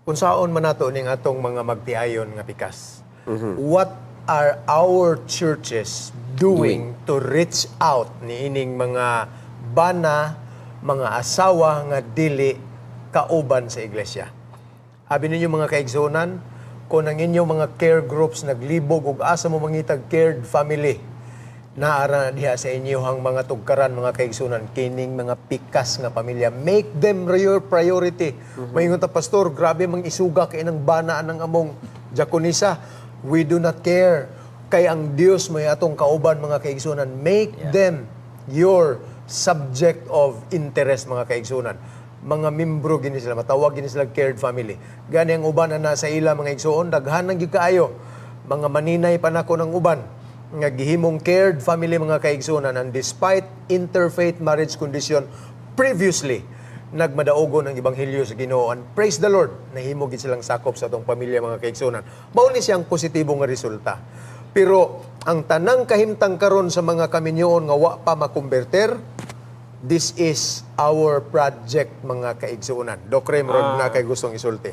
Unsaon man nato ning atong mga magtiayon nga pikas? What are our churches doing to reach out niining mga bana, mga asawa nga dili kauban sa iglesia? Abi ninyo, mga kaigsuonan, kung ang inyong mga care groups naglibog ug asa mo mangitag cared family, naara diha sa inyong mga tugkaran, mga kaigsunan, kining mga pikas nga pamilya. Make them your priority. Maingon ta, "Pastor, grabe mang isuga kay nang bana ng among diakonisa." We do not care. Kay ang Dios may atong kauban, mga kaigsunan. Make them your subject of interest, mga kaigsunan. Mga membro gini sila, matawag gini sila cared family. Gani ang uban na nasa ila, mga igsuon, daghan nang gyud kaayo. Mga maninay pa nako ng uban nga gihimong cared family, mga kaigsuonan, and despite interfaith marriage condition previously, nagmadaugo ng ebanghelyo sa Ginoo, and praise the Lord, nahimo gid silang sakop sa atong pamilya, mga kaigsuonan. Mao ni siyang positibo nga resulta. Pero ang tanang kahimtang karon sa mga kaminyoon nga wa pa makonverter, this is our project, mga kaigsuonan. Doc Rem, rod na kay gustong isulti.